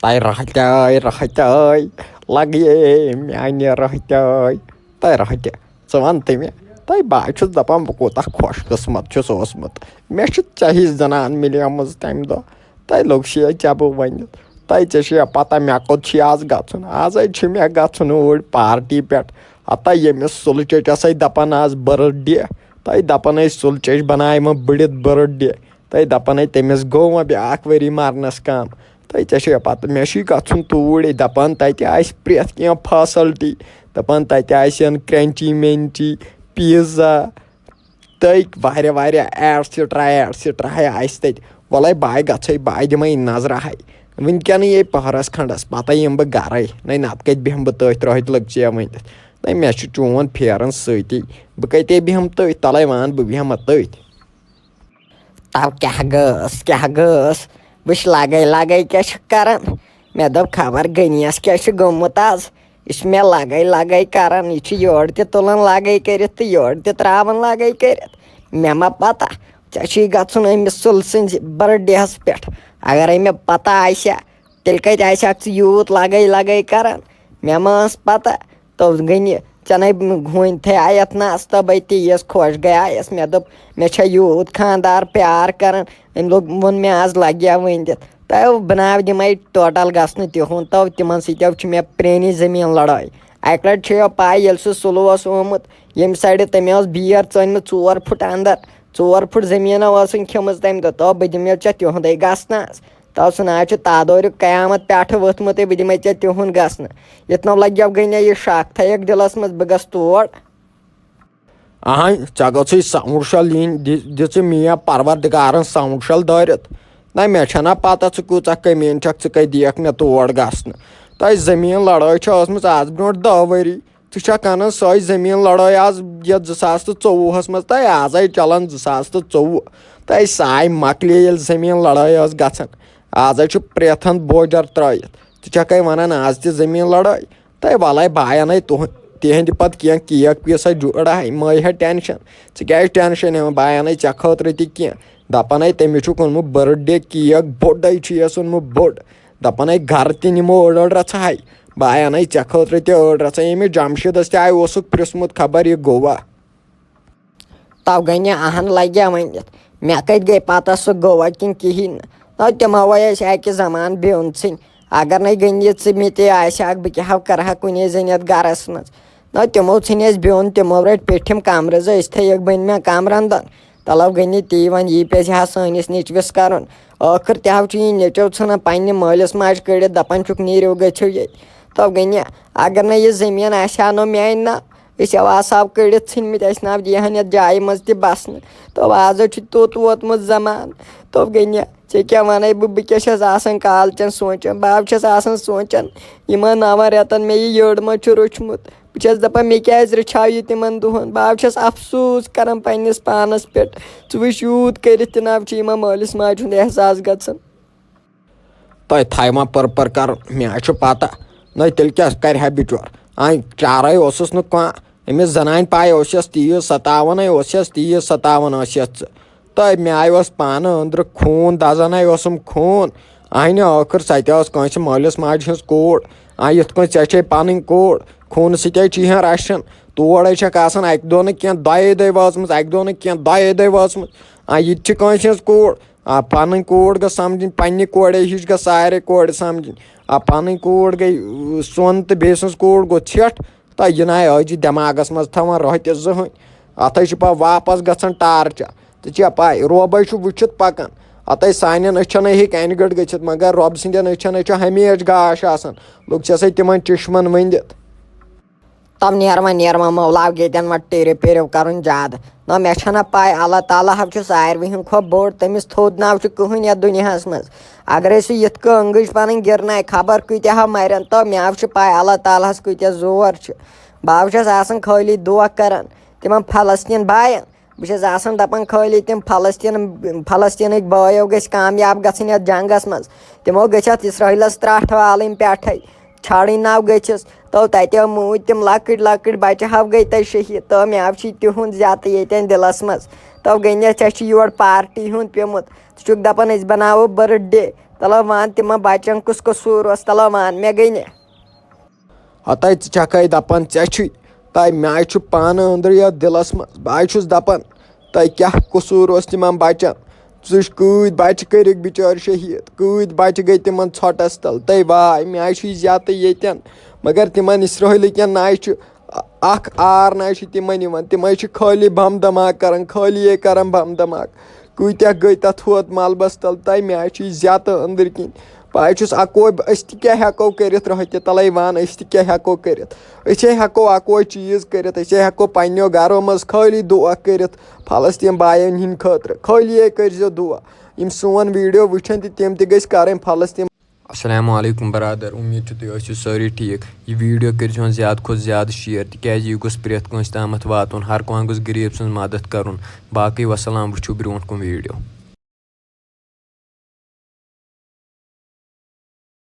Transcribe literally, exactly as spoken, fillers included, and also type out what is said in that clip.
تَے رَہٹے، رَہٹے، لَگیے میٛانہِ رَہٹے۔ تَے رَہٹے، ژٕ وَن تہٕ مےٚ، تَے بہٕ چھُس دَپان، بہٕ کوٗتاہ خۄش قٕسمت چھُس اوسمُت۔ مےٚ چھِ ژےٚ ہِش زَنان مِلیمٕژ تَمہِ دۄہ۔ تَے لوٚگ شے ژےٚ بہٕ ؤنِتھ۔ تَے ژےٚ چھےٚ پَتہ مےٚ کوٚت چھِ آز گژھُن؟ آزَے چھِ مےٚ گژھُن اوٗرۍ پارٹی پٮ۪ٹھ۔ ہَتہ ییٚمِس سُلہٕ چیٚچَسَے دَپان آز birthday۔ تَے دَپان ٲسۍ سُلہٕ چیٚچ بَنایہِ وۄنۍ بٔڑِتھ birthday۔ تَے دَپان ہے تٔمِس گوٚو وۄنۍ بیٛاکھ ؤری مَرنَس کَم۔ تَے ژےٚ چھےٚ پَتہٕ، مےٚ چھُے گژھُن توٗرۍ، دَپان تَتہِ آسہِ پرٛٮ۪تھ کینٛہہ facility، دَپان تَتہِ آسن کرٛٮ۪نچی مینچی، پیٖزا، تہٕ واریاہ واریاہ ایٹ سِٹرا ایٹ سِٹرا ہے آسہِ تَتہِ۔ وَلَے بہٕ گژھَے، بہٕ دِمَے نظرہ ہے۔ وٕنکٮ۪نٕے یے پٔہرَس کھنٛڈَس، پَتَے یِمہٕ بہٕ گَرَے۔ نَے نَتہٕ کَتہِ بیٚہمہٕ بہٕ تٔتھۍ رٲتۍ لٔگۍ ژےٚ ؤنِتھ۔ نَے مےٚ چھُ چون پھیران سۭتی۔ بہٕ کَتے بیٚہمہٕ تٔتھۍ؟ تَلَے وَن بہٕ بیٚہمہٕ تٔتھۍ۔ تو کیٛاہ گٔس، کیٛاہ گٔس؟ وٕچھ، لگے لگے کیٛاہ چھِ کران؟ مےٚ دوٚپ، خبر غنیَس کیٛاہ چھُ گوٚمُت آز؟ یہِ چھُ مےٚ لگے لگے کران، یہِ چھُ یورٕ تہِ تُلان لگے کٔرِتھ تہٕ یورٕ تہِ ترٛاوان لگے کٔرِتھ۔ مےٚ ما پتہ، ژےٚ چھُے گژھُن أمِس سُل سٕنٛزِ birthday ہَس پٮ۪ٹھ۔ اگرے مےٚ پتہ آسہِ ہا، تیٚلہِ کَتہِ آسہِ ہاکھ ژٕ یوٗت لگے لگے کران؟ مےٚ ما ٲس پتہ۔ تو گٔنہِ، ژےٚ نے گوٚنۍ تھے آیَتھ نہ استہ بَے تہِ یِیَس خۄش گٔیایَس۔ مےٚ دوٚپ، مےٚ چھا یوٗت خاندار پیار کران؟ أمۍ لوٚگ، ووٚن مےٚ، آز لگہِ یا ؤنۍ دِتھ۔ تہٕ بہٕ ناو دِمَے ٹوٹل گژھنہٕ تِہُنٛد۔ تو تِمن سۭتۍ چھِ مےٚ پرٛٲنی زٔمیٖن لڑٲے۔ اَکہِ لٹہِ چھِ یہِ پاے، ییٚلہِ سُہ سُلہٕ اوس آمُت، ییٚمہِ سایڈٕ تٔمۍ ٲس بیر ژٲنمٕژ ژور پھُٹ اندر، ژور پھُٹ زٔمیٖنہ ٲسٕن کھیٚمٕژ تَمہِ دۄہ۔ تو بہٕ دِمہٕ ژےٚ تِہُنٛدُے گژھنہٕ آز۔ تو سُہ نہ حظ چھُ تادورُک قیامت پٮ۪ٹھٕ ووٚتھمُتٕے، بہٕ دِمَے ژےٚ تِہُنٛد گژھنہٕ۔ یُتھ نہٕ لَگہِ یَو گٔے نہ یہِ شک تھٲیِکھ دِلَس منٛز، بہٕ گژھٕ تور۔ اہن، ژےٚ گٔژھٕے sound shell یِنۍ، دِ-، دِژٕ مےٚ پروردگارن sound shell دٲرِتھ۔ نہ، مےٚ چھَنہ پتہ ژٕ کۭژاہ کٔمیٖن چھَکھ، ژٕ کَتہِ دِیَکھ مےٚ تور گژھنہٕ۔ تۄہہِ زٔمیٖن لڑٲے چھےٚ ٲسمٕژ آز برونٛٹھ دَہ ؤری۔ ژٕ چھَکھ اَنان سۄے زٔمیٖن لڑٲے آز یَتھ زٕ ساس تہٕ ژوٚوُہَس منٛز، تۄہہِ آزَے چلان زٕ ساس تہٕ ژوٚوُہ۔ تۄہہِ ساے مۄکلے ییٚلہِ زٔمیٖن لڑٲے ٲس گژھان۔ آزَے چھُ پرٛٮ۪تھ ہَن بوجر ترٲیِتھ۔ ژٕ چھَکھَے وَنان آز تہِ زٔمیٖن لڑٲے؟ تۄہہِ وَلَے بایَنَے تُہُنٛد، تِہِنٛدِ پَتہٕ کینٛہہ کیک پیٖسا جُڑا ہے، مہٕ ہے ٹٮ۪نشَن۔ ژٕ کیٛازِ ٹٮ۪نشَن ہٮ۪وان؟ بایَنَے ژےٚ خٲطرٕ تہِ کینٛہہ۔ دَپان ہے تٔمِس چھُکھ اوٚنمُت birthday cake، بوٚڑَے چھُ یَس اوٚنمُت بوٚڑ۔ دَپان ہے گَرٕ تہِ نِمو أڑ أڑ رَژھا ہے۔ بایَنَے ژےٚ خٲطرٕ تہِ أڑ رَژھا۔ ییٚمِس جمشیٖدَس تہِ آے اوسُکھ پرٛژھمُت خبر یہِ گوٚوا۔ تو گٔے نہٕ اہن لگیا ؤنِتھ۔ مےٚ کتہِ گٔے پتہ سُہ گوٚوا کِنہٕ کِہیٖنۍ نہٕ۔ نہ تِمو وے أسۍ اکہِ زمان بیوٚن ژھٕنۍ۔ اگر نَے گٔنی ژٕ مےٚ تہِ آسہِ ہا، بہٕ کیٛاہ ہا کرٕ ہا کُنے زٔنۍ یتھ گرس منٛز۔ نہ تِمو ژھٕنۍ أسۍ بیوٚن، تِمو رٔٹۍ پیٚٹھِم کمرٕ زٕ، أسۍ تھٲیِکھ بٔنۍ مےٚ کمرن دۄن۔ تلو گٔنی تی وۄنۍ یی پزِ ہا سٲنِس نیٚچوِس کرُن۔ ٲخٕر تہِ ہا چھُ یہِ نیٚچو ژھٕنان پننہِ مٲلِس ماجہِ کٔڑِتھ، دپان چھُکھ نیٖرِو گٔژھِو ییٚتہِ۔ تو گٔنی اگر نَے یہِ زٔمیٖن آسہِ ہا نو میانہِ ناو، أسۍ ہیٚو آسہٕ ہاو کٔڑِتھ ژھٕنمٕتۍ، اَسہِ ناو دِیہِ ہن یَتھ جایہِ منٛز تہِ بَسنہٕ۔ تو آز حظ چھُ توٚت ووتمُت زمانہٕ۔ تو گٔنہِ، ژےٚ کیٛاہ وَنَے بہٕ، بہٕ کیٛاہ چھَس آسان کالچَن سونٛچان؟ بہٕ حظ چھَس آسان سونٛچان، یِمَن نَوَن رٮ۪تَن مےٚ یہِ یٔڑ منٛز چھُ روٚچھمُت۔ بہٕ چھَس دَپان، مےٚ کیٛازِ رٔچھاو یہِ تِمَن دۄہَن؟ بہٕ حظ چھَس افسوٗس کَران پنٛنِس پانَس پٮ۪ٹھ۔ ژٕ وٕچھ، یوٗت کٔرِتھ تہِ نہ حظ چھُ یِمَن مٲلِس ماجہِ ہُنٛد احساس گژھان۔ تۄہہِ تھایہِ وۄنۍ پٔر پٔر کرُن، مےٚ حظ چھُ پتہ۔ نَے تیٚلہِ کیٛاہ کرِ ہا بِچور؟ آے چارے اوسُس نہٕ کانٛہہ، أمِس زنانہِ پاے اوس یَس تیٖژ ستاوان، ہے اوس یَس تیٖژ ستاوان ٲس یَس ژٕ۔ تہٕ مےٚ آے اوس پانہٕ أنٛدرٕ خوٗن دزان، ہے اوسُم خوٗن۔ اہنہِ ٲخٕر سۄ تہِ ٲس کٲنٛسہِ مٲلِس ماجہِ ہٕنٛز کوٗر۔ آ یِتھ کٔنۍ ژےٚ چھے پنٕنۍ کوٗر، خوٗنہٕ سۭتۍ ہے چھِ یِہن رشن۔ تور ہے چھکھ آسان اکہِ دۄہ نہٕ کینٛہہ، دۄیے دۄہہِ وٲژمٕژ، اکہِ دۄہ نہٕ کینٛہہ، دۄیے دۄہہِ وٲژمٕژ۔ آ یہِ تہِ چھِ کٲنٛسہِ ہٕنٛز کوٗر۔ آ، پنٕنۍ کوٗر گٔژھ سمجھٕنۍ، پننہِ کورے ہِش گٔژھ سارے کورِ سمجھٕنۍ۔ آ، پنٕنۍ کوٗر گٔے، اۭں، سۄن تہٕ بیٚیہِ سٕنٛز کوٗر گوٚو ژھٮ۪ٹھ۔ تہٕ یہِ نہ آے أزی دٮ۪ماغس منٛز تھاوان روٚہہ تہِ زٕہٕنۍ۔ اتھے چھُ پتہٕ واپس گژھان ٹارچر۔ ژےٚ چھےٚ پاے، رۄبے چھُ وٕچھِتھ پکان۔ اتھے سانٮ۪ن أچھن ہے ہیٚکہِ انہِ گٔٹ گٔژھِتھ، مگر رۄب سٕنٛدٮ۪ن أچھن ہے چھُ ہمیشہِ گاش آسان۔ لُکھ چھِ سَے تِمن چشمن ؤنِتھ۔ تَو نیر وۄنۍ، نیر وۄنۍ، مولاب ییٚتٮ۪ن وۄنۍ ٹیٖرِ پیٖرِو کَرُن زیادٕ۔ نہ، مےٚ چھَنہ پَے، اللہ تعالیٰ ہا چھُ ساروِہِن کھۄتہٕ بوٚڑ، تٔمِس تھوٚد ناو چھُ کٕہٕنۍ یَتھ دُنیاہَس منٛز۔ اگرے سُہ یِتھ کٔنۍ أنٛگٕج پَنٕنۍ گِرنایہِ، خبر کۭتیٛاہ ہا مَرن، تہٕ مےٚ ہا چھُ پَے اللہ تعالیٰ ہَس کۭتیٛاہ زور چھِ۔ بہٕ ہا چھَس آسان خٲلی دُعا کَران تِمَن فلسطیٖن بایَن۔ بہٕ چھَس آسان دَپان خٲلی تِم فلسطیٖن، فلسطیٖنٕکۍ بٲیو گٔژھۍ کامیاب گژھٕنۍ یَتھ جنٛگَس منٛز۔ تِمو گٔژھۍ اَتھ اِسرٲیلَس ترٛٹھ والٕنۍ پٮ۪ٹھَے۔ چھاڑٕنۍ ناو گٔژھِس۔ تو تَتہِ مُوٗدۍ تِم لۄکٕٹۍ لۄکٕٹۍ بَچہٕ ہَو گٔے تَتہِ شہیٖد۔ تو مےٚ ہَو چھِ تِہُنٛد زیادٕ ییٚتٮ۪ن دِلَس منٛز۔ تو گٔے نہ ژےٚ چھِ یورٕ پارٹی ہُنٛد پیوٚمُت۔ ژٕ چھُکھ دَپان أسۍ بَناوو birthday۔ تَلہ وَن تِمَن بَچَن کُس قصوٗر اوس، تَلہ وَن مےٚ گٔے نہٕ۔ ہَتَے ژٕ چھَکھَے دَپان ژےٚ چھُے، تَے مےٚ چھُ پانہٕ أنٛدرٕ یَتھ دِلَس منٛز، بہٕ چھُس دَپان تَے کیٛاہ قصوٗر اوس تِمَن بَچَن؟ ژٕ چھُکھ کۭتۍ بَچہٕ کٔرِکھ بِچٲرۍ شہیٖد، کۭتۍ بَچہٕ گٔے تِمَن ژھۄٹَس تَل، تَے واے مےٚ چھُے زیادٕ ییٚتٮ۪ن، مگر تِمَن اِسرٲیلٕکٮ۪ن نَے چھُ اَکھ آر نَے چھُ تِمَن یِوان، تِمَے چھِ خٲلی بَم دھماکہٕ کَران، خٲلی یے کَران بَم دھماکہٕ۔ کۭتیٛاہ گٔے تَتھ ہوت مَلبَس تَل، تَے مےٚ چھُے زیادٕ أنٛدٕرۍ کِنۍ۔ بہٕ چھُس اَکوے، أسۍ تہِ کیٛاہ ہٮ۪کو کٔرِتھ؟ رۄہہِ تہِ تَلَے وَن، أسۍ تہِ کیٛاہ ہٮ۪کو کٔرِتھ؟ أسۍ ہے ہٮ۪کو اَکوے چیٖز کٔرِتھ، أسۍ ہے ہٮ۪کو پنٛنیو گَرو منٛز خٲلی دُعا کٔرِتھ فلسطین بایَن ہِنٛدۍ خٲطرٕ، خٲلی یے کٔرۍزیو دُعا۔ یِم سون ویٖڈیو وٕچھَن تہِ، تِم تہِ گٔژھۍ کَرٕنۍ فلسطین۔ السلام علیکم برادر، امید چھِ تُہۍ ٲسِو سٲری ٹھیٖک۔ یہِ ویٖڈیو کٔرۍزِہون زیادٕ کھۄتہٕ زیادٕ شیئر، تِکیٛازِ یہِ گوٚژھ پرٛٮ۪تھ کٲنٛسہِ تامَتھ واتُن، ہر کانٛہہ گوٚژھ غریٖب سٕنٛز مدد کَرُن۔ باقٕے وسلام، وٕچھِو برٛونٛٹھ کُن ویٖڈیو۔